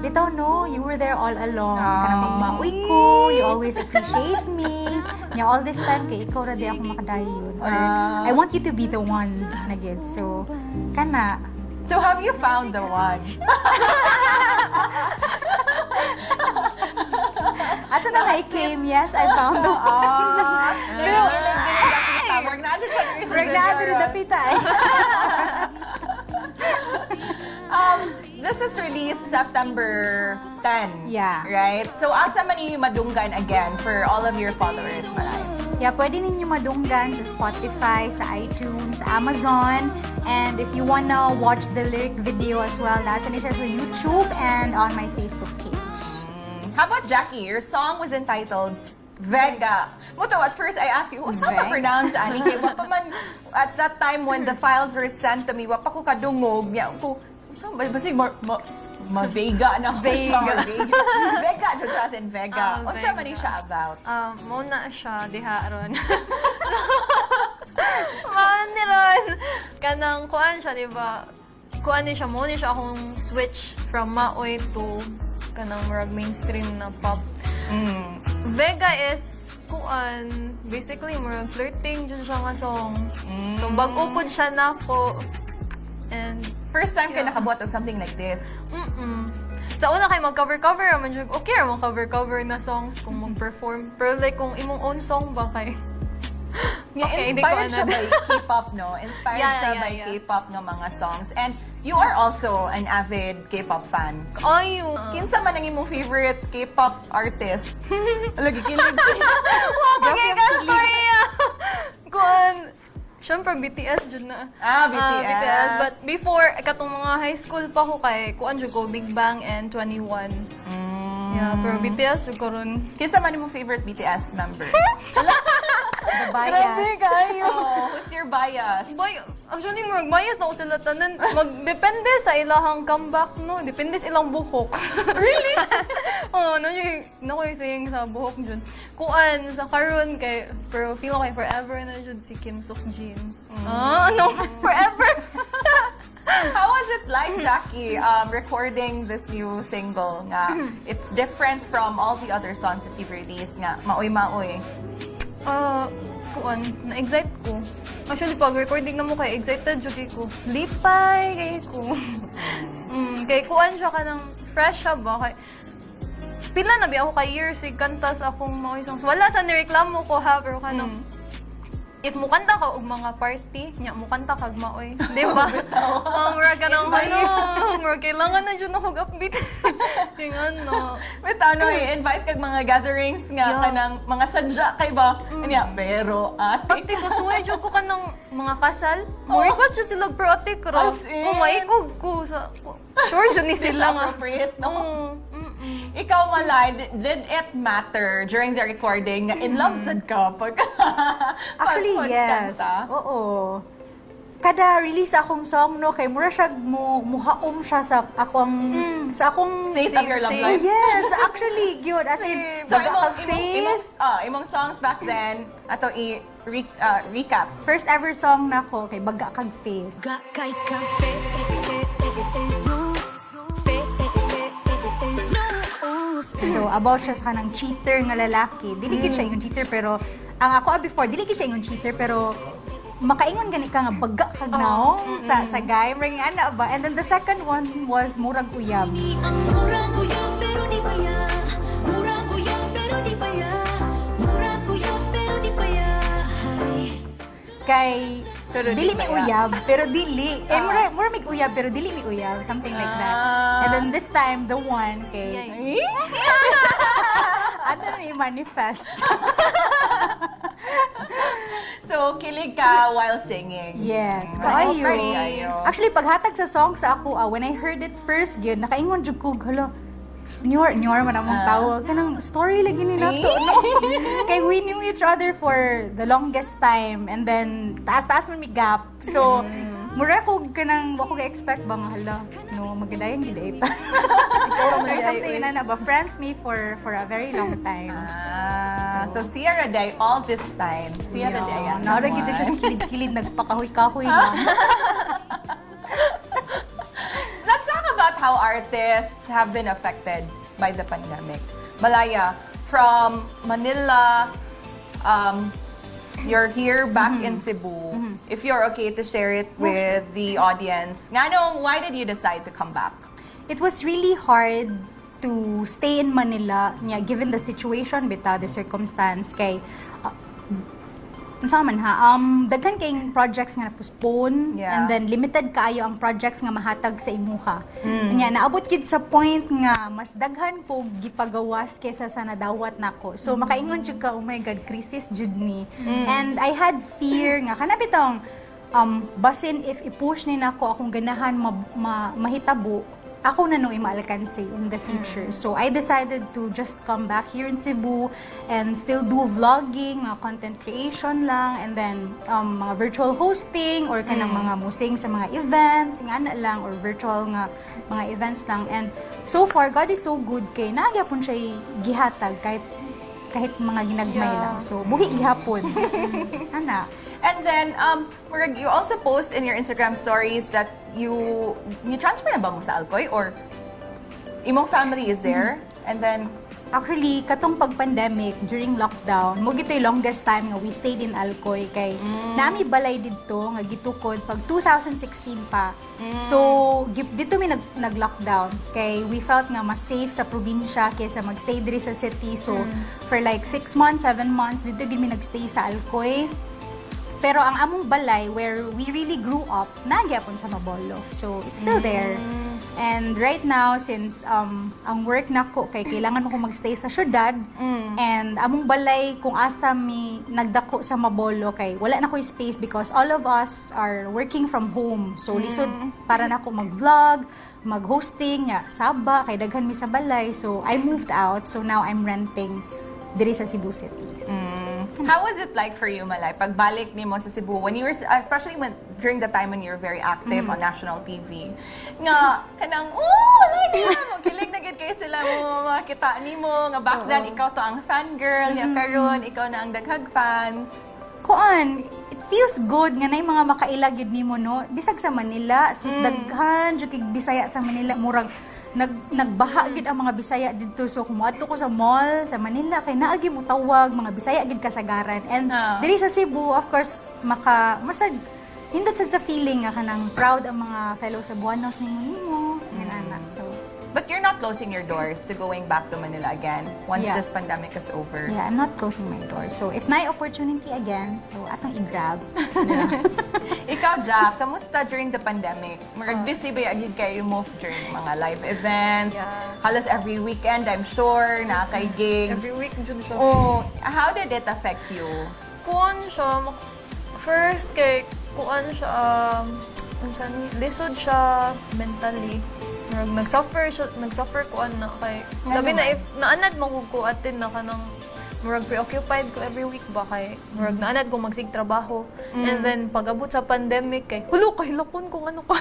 bitaw no, you were there all along. Kanang magmauy ko, you always appreciate me. Nya all this time kay ikaw ra di ako makadayon. Or I want you to be the one na gid. So kana. So have you found the one? Ato na na-claim, yes, I found the one. Pero, this is released September 10. Yeah. Right? So, asa man yung madunggan again for all of your followers, Malaya? Yeah, pwede ninyo madunggan sa Spotify, sa iTunes, sa Amazon. And if you wanna watch the lyric video as well, nasa na siya sa YouTube and on my Facebook page. How about Jacky? Your song was entitled Vega. Muto, at first I asked you, what's Vega. pa pronounce ani? Kaya wapa man, at that time when the files were sent to me, wapa ko kadungog. Niya ko, basig ma-Vega na ko siya. Vega. Vega, just in Vega. What's Vega. man ni siya about? Muna siya, diha ron. Mani ron. Kanang kuan siya, di ba? Kuan ni siya, muna siya akong switch from maoy to kanang murag mainstream na pop. Vega is kuan, basically murag flirting dyan siya nga song. So bag-o pod siya na ko. And First time kayo nakabuhat of something like this. sa una kay mag-cover-cover man jud okay ra mo cover-cover na songs kung mag-perform. Pero like kung imong own song ba kay Yeah, hindi ko inspired siya ano. by K-pop, no? Inspired Yeah, siya yeah, by yeah. K-pop ng mga songs. And you are also an avid K-pop fan. Ayo. Kinsa man ang imong favorite K-pop artist? Lagi kilig siya. Bagay ka storya. Kuan syempre BTS jud na. BTS. But before katong mga high school pa ko kay kuan jud ko Big Bang and 21. Yeah, pero BTS jud ko ron. Kinsa man imong favorite BTS member? The bias. Oh, who's your bias? Actually, bias na ko sila tanan. Magdepende sa ilahang comeback, no? Depende sa ilang buhok. Really? Oo, nakoy saying sa buhok dyan. Kuan, sa karon kay, pero feel ko kay forever na dyan si Kim Suk-jin. Ano? Forever? How was it like, Jacky, recording this new single nga? It's different from all the other songs that you've released nga. Maoy-maoy. Kuan, na-excite ko. Actually, pag recording na mo kay excited jud ko. Lipay kay ko. Kay kuan siya ka ng fresh siya ba? Kay, pila na bi ako kay years kantas akong mga songs. Wala sa nireklamo ko ha, pero kanang if mo kanta ka og mga party, nya mo kanta kag maoy, di ba? Mura ka nang mura kailangan na jud ako upbeat. Yung ano. But ano, i-invite kag mga gatherings nga kanang mga sadya kay ba? Kanya, pero Ate ko, suway jud ko kanang mga kasal. Mo request jud sila protek ra. As in? Maikog ko sa sure jud ni Hindi sila siya nga. appropriate, no? Ikaw, Malay, did it matter during the recording na in love sad ka pag Actually, pag yes. kanta? Oo. Kada release akong song, no, kay mura siya muhaom siya sa akong State of your love Oh, life. yes, actually good. As in, So, face. imong songs back then, ato recap. First ever song na ko kay Baga kag Face. So, about siya sa kanang cheater nga lalaki. Dili gid siya yung cheater, pero ang ako before, dili gid siya yung cheater, pero makaingon gani ka nga baga kag naong sa guy. Ring ana ba? And then the second one was Murag Uyab. Murang uyab pero di paya. Murang uyab pero di paya. Murang uyab pero di paya. Kay Pero di dili mi paya. uyab pero dili. Mura mig uyab pero dili mi uyab, something like that. And then this time the one kay ano na i-manifest. So, kilig ka while singing. Yes, Ay, kaayo. sorry, ayo. Actually, paghatag sa song sa ako, when I heard it first, yun, nakaingon jud ko, hala, New man among tawag. Kanang story lagi ni nato, no? Kay we knew each other for the longest time, and then, taas-taas man may gap. So, mura ko kanang, wako ka-expect ba nga, hala, no, magadayan gid ita. Or something na ba, friends me for a very long time. So, Sierra Day all this time. Sierra Day yan. Naura gid siya sa kilid-kilid, nagpakahoy-kahoy lang. Let's talk about how artists have been affected by the pandemic. Malaya, from Manila, you're here back in Cebu. If you're okay to share it with the audience, why did you decide to come back? It was really hard to stay in Manila, given the situation, bitaw, the circumstance, kay unsa man ha, daghan kayong projects nga na-postpone, Yeah. and then limited kaayo ang projects nga mahatag sa imuha. Nya naabot gid sa point nga mas daghan ko gipagawas kaysa sa nadawat nako. So makaingon jud ka, oh my god, crisis jud ni. And I had fear nga kana bitong basin if i-push ni nako akong ganahan mahitabo, ako na no imaalkansi in the future. So I decided to just come back here in Cebu and still do vlogging, content creation lang, and then mga virtual hosting or kanang mga musing sa mga events, nga na lang, or virtual nga mga events lang. And so far, God is so good kay nagyapon siya gihatag kahit mga ginagmay lang. So buhi gihapon. Ana. And then, Murag, you also post in your Instagram stories that you transfer na ba mo sa Alcoy, or imong family is there, and then Actually, katong pag-pandemic, during lockdown, mo gito'y longest time nga we stayed in Alcoy kay nami balay dito nga gitukod pag 2016 pa. So, dito mi nag-lockdown kay we felt nga mas safe sa probinsya kaysa magstay diri sa city. So, for like 6 months, 7 months, dito gid mi nagstay sa Alcoy. Pero ang among balay, where we really grew up, nagyapon sa Mabolo. So, it's still there. And right now, since ang work nako kay kailangan mo ko magstay sa syudad, and among balay kung asa mi nagdako sa Mabolo kay wala na ko space because all of us are working from home. So, lisod para nako mag-vlog, mag-hosting, saba, kay daghan mi sa balay. So, I moved out. So, now I'm renting diri sa Cebu City. how was it like for you, Malay, pagbalik ni mo sa Cebu, when you were, especially during the time when you were very active on national TV, nga, kanang, like, kilig na gid kayo sila mo, makita ni mo, nga back then, ikaw to ang fangirl, niya karon, ikaw na ang daghag fans. Kuan, it feels good nga nay mga makailagid nimo no. Bisag sa Manila, sus daghan jud kay Bisaya sa Manila, murag nagbaha gid ang mga Bisaya didto. So kumuadto ko sa mall sa Manila kay naa gyud mo tawag mga Bisaya gid kasagaran. And diri sa Cebu, of course, masad hindot sad sa feeling nga kanang proud ang mga fellow Cebuanos nimo ngana. So But you're not closing your doors to going back to Manila again once this pandemic is over. yeah, I'm not closing my door. So if may opportunity again, so atong i-grab. Ikaw, Jack, kamusta during the pandemic? Murag busy ba yun kayo move during mga live events? Yeah. Halos every weekend, I'm sure, na kay gigs. Every week, dyan siya. Oh, how did it affect you? Kuan siya, first kay, kuan siya, lisod siya mentally. Nag-suffer ko na kay labi na if naanad mo ko atin na kanang murag preoccupied ko every week ba kay murag naanad ko magsig trabaho and then pag-abot sa pandemic kay hulo kay lakon kung ano pa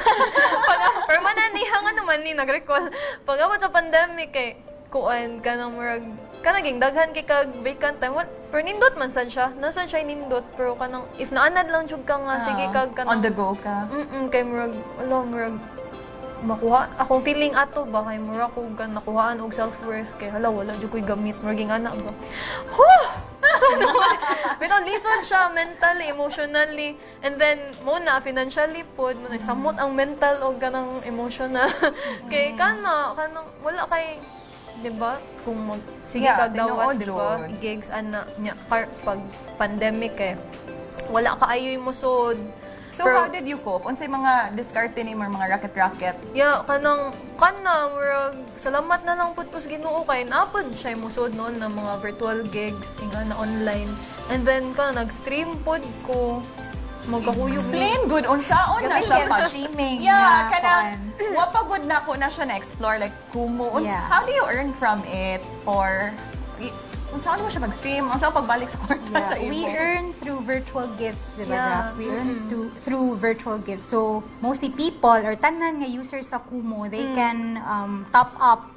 permanent nga naman ni nag-recall pag-abot sa pandemic kay kuan kanang murag kanaging daghan kay kag vacant time pero nindot man sad siya nasan siya nindot pero kanang if naanad lang jud ka nga sige kag kanang On the go ka? kay murag makuha akong feeling ato ba kay mura ko gan nakuhaan og self-worth kay hala wala jud koy gamit muraging ana ba pero lisod siya mentally, emotionally, and then muna financially pod mo samot ang mental o ganang emotional kay kanang wala kay di ba kung sige kag dawat di ba gigs ana nya pag pandemic wala kaayoy mo sod. So how did you cope? Unsay mga diskarte ni mga racket? Yeah, murag salamat na lang pud ko sa Ginoo kay napod siya musod noon ng mga virtual gigs na online. And then nag-stream pod ko. Magkakuyog Plain good unsaon na siya pa streaming. Yeah, kanang wapagod na ko na siya na-explore like Kumu. How do you earn from it? Or saan mo siya mag-stream? Saan pagbalik sa kwarta sa imo? We earn through virtual gifts, di ba, Jack? We earn through virtual gifts. So, mostly people or tanan nga users sa Kumu, they can top up.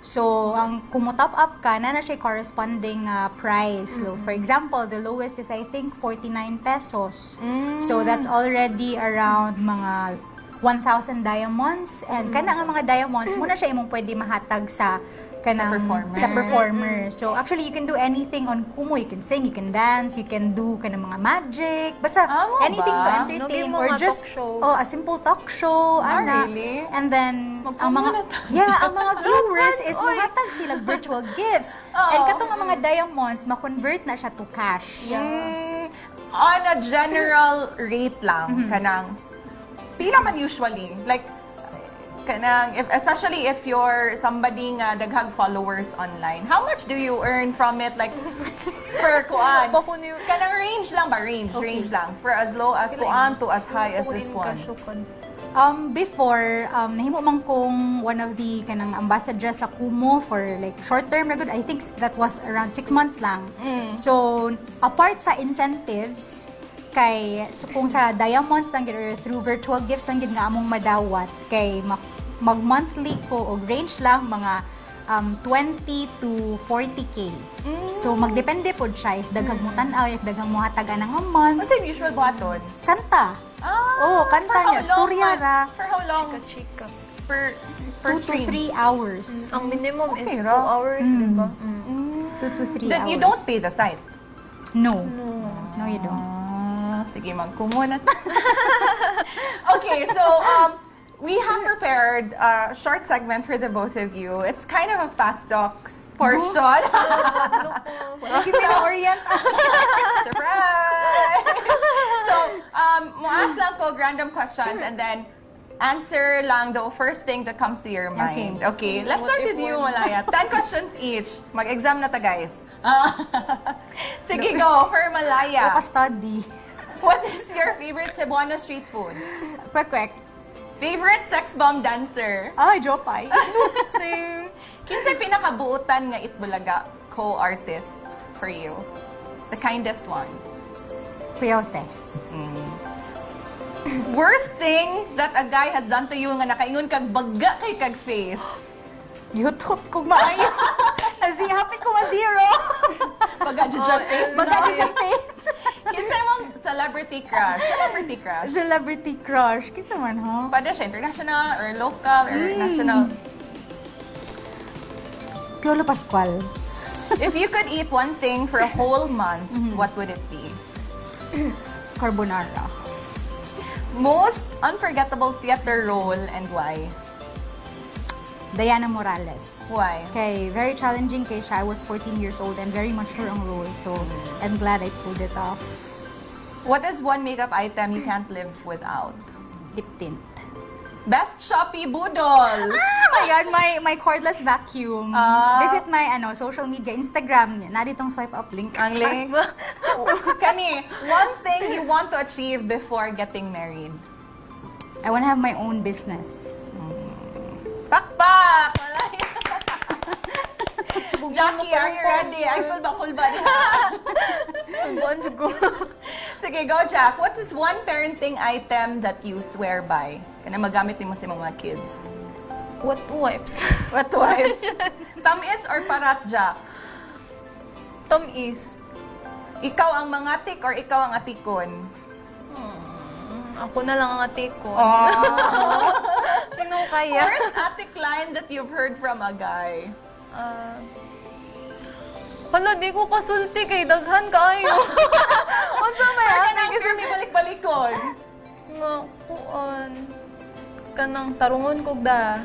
So, ang Kumu top up ka, na siya corresponding price. So, for example, the lowest is I think 49 pesos. So, that's already around mga 1,000 diamonds. And kana nga mga diamonds, muna siya imong pwede mahatag sa performer. So actually, you can do anything on Kumu. You can sing, you can dance, you can do mga magic. Basta anything to entertain or just a simple talk show. Really? And then ang mga viewers is mahatag sila virtual gifts. And katong mga diamonds, ma-convert na siya to cash. on a general rate lang, kanang, pila man usually, like, kanang, especially if you're somebody nga daghang followers online, how much do you earn from it, like, per kuan? Kanang range lang ba? Range lang. For as low as kuan to as high as this one. Before, nahimo man kong one of the kanang ambassadors sa Kumu for like short term na good. I think that was around 6 months lang. So, apart sa incentives, so kung sa diamonds lang gid or through virtual gifts lang gid nga among madawat, kay mag-monthly ko og range lang mga 20 to 40K. So, magdepende po siya if daghang mo tanaw, if daghang mo hatagan ng month. What's yung usual buhaton? Kanta. Kanta niya. Storya ra. For how long? Chika. Per 2 to stream? 3 hours. Ang minimum is Okay, 2 ra. hours, di ba? 2 to 3 Then hours. you don't pay the site? No. No, you don't. Sige, magkumuna. Okay, so we have prepared a short segment for the both of you. It's kind of a fast talks portion. Give me the orient. Surprise! So, mo-ask lang ko random questions and then answer lang the first thing that comes to your mind. Okay, let's start with you, Malaya. 10 questions each. Mag-exam na ta, guys. Sige, go for Malaya. Study. What is your favorite Cebuana street food? Quick. Favorite sex bomb dancer? Ay, Jopay. Same. Kinsay pinakabuutan nga Itbulaga co-artist for you? The kindest one? Kuya Jose. Worst thing that a guy has done to you nga nakaingon kag bagga kay kag face? Yutot ko maayo. Hapit ko ma-zero. Bagga-judge face? Magkakajang face. Kinsay mong celebrity crush? Celebrity crush? Celebrity crush. Kinsa man, ha? Pwede siya international or local or national? Piolo Pascual. If you could eat one thing for a whole month, what would it be? Carbonara. Most unforgettable theater role and why? Diana Morales. Why? Okay, very challenging kay siya. I was 14 years old and very mature ang role. So, I'm glad I pulled it off. What is one makeup item you can't live without? Lip tint. Best Shopee Budol! Ayan, my cordless vacuum. Visit my social media, Instagram. Naritong swipe up link. Ang link. Kani, one thing you want to achieve before getting married? I want to have my own business. Pakpak! Jacky, are you ready? Ay, kulba. Sige, go, Jack. What is one parenting item that you swear by? Kana magamit ni mo sa mga kids. What wipes? What wipes? Tamis or parat, Jack? Tamis. Ikaw ang mangatik or ikaw ang atikon? Ako na lang ang ate ko. Tingnan ko kaya. Worst atik line that you've heard from a guy? Hala, di ko kasulti kay daghan kaayo. Unsa may Kanang ate pero may balik-balikon. nga kuan. Kanang tarungon kog da.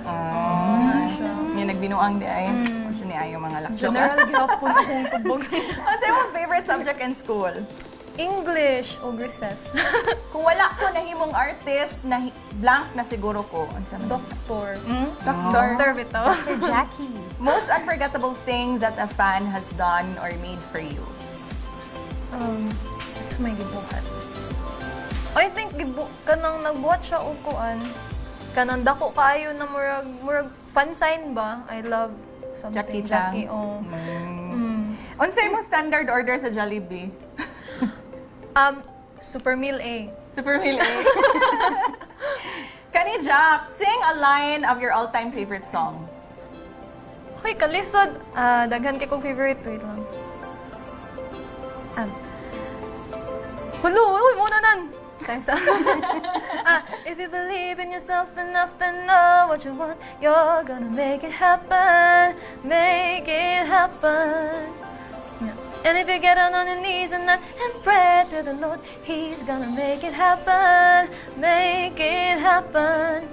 Siya. Yung nagbinuang di ay. Siya ni ayo mga lakso. General gyapon kong kubog. Ano yung favorite subject in school? English o recess. Kung wala ko nahimong artist, na blank na siguro ko. Ano sa Doktor. Doctor. bitaw. Jackie. Most unforgettable thing that a fan has done or made for you? Ito may gibuhat. I think kanang nagbuhat siya og kuan. Kanang dako kaayo na murag fan sign ba? I love something. Jacky Chang. Unsay mo standard order sa Jollibee? Super meal A. Super meal A. Kani Jack, sing a line of your all-time favorite song. Hoy, kalisod. Daghan kay kong favorite. Wait lang. Hulo, muna nan. Thanks. If you believe in yourself enough and know what you want, you're gonna make it happen. Make it happen. Yeah. And if you get on your knees and pray to the Lord, He's gonna make it happen. Make it happen.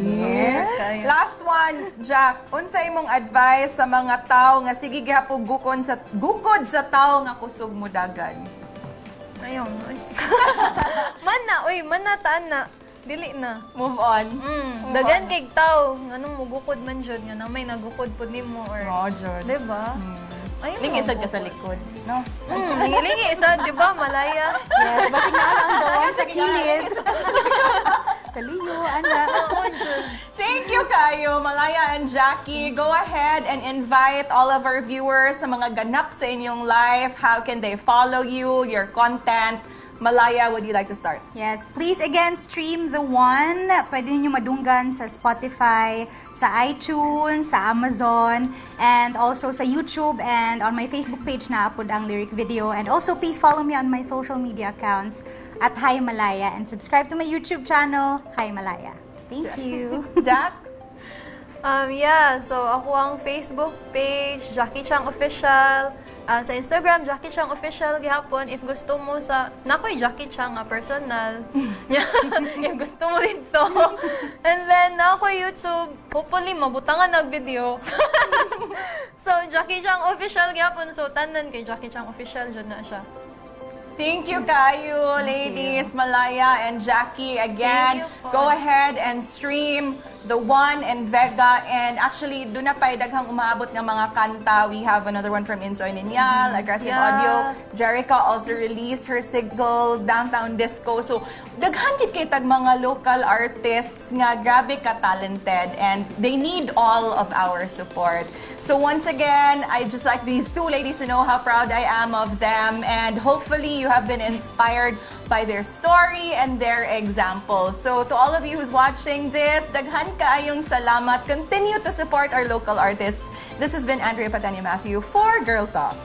Yes. Last one, Jack. Unsay imong advice sa mga tao nga sige gihapon gukod sa tao nga kusog mo dagan? I Ayaw na. Manataan na. Dili na. Move on. Dagan kay tao, nganong mugukod man jud nga na may nagukod pud nimo or Roger. diba? Ayaw Lingi mo isad ka sa magukod. likod. No? Lingi isa, di ba, Malaya? Yes, bakit na ang doon sa kilid. Sa liyo, anak. Thank you kayo, Malaya and Jacky. Go ahead and invite all of our viewers sa mga ganap sa inyong life. How can they follow you, your content? Malaya, would you like to start? Yes, please again stream The One. Pwede niyo madunggan sa Spotify, sa iTunes, sa Amazon, and also sa YouTube and on my Facebook page na upload ang lyric video. And also please follow me on my social media accounts at Hi Malaya and subscribe to my YouTube channel, Hi Malaya. Thank you. Jack? So ako ang Facebook page, Jacky Chang Official. Sa Instagram, Jacky Chang Official gihapon. If gusto mo nakoy Jacky Chang personal. If gusto mo dito. And then, nakoy YouTube. Hopefully, mabutangan nag-video. So, Jacky Chang Official gihapon. So, tanan kay Jacky Chang Official. Diyan na siya. Thank you kayo, ladies, Malaya and Jacky. Again, go ahead and stream The One and Vega. And actually, doon na pa daghang umaabot ng mga kanta. We have another one from Insoy Ninyal, Aggressive Audio. Jerica also released her single, Downtown Disco. So, daghan gid kay tag mga local artists nga grabe ka-talented. And they need all of our support. So once again, I'd just like these two ladies to know how proud I am of them. And hopefully, you have been inspired by their story and their example. So to all of you who's watching this, daghan kaayong salamat. Continue to support our local artists. This has been Andrea Pateña-Matheu for Girl Talk.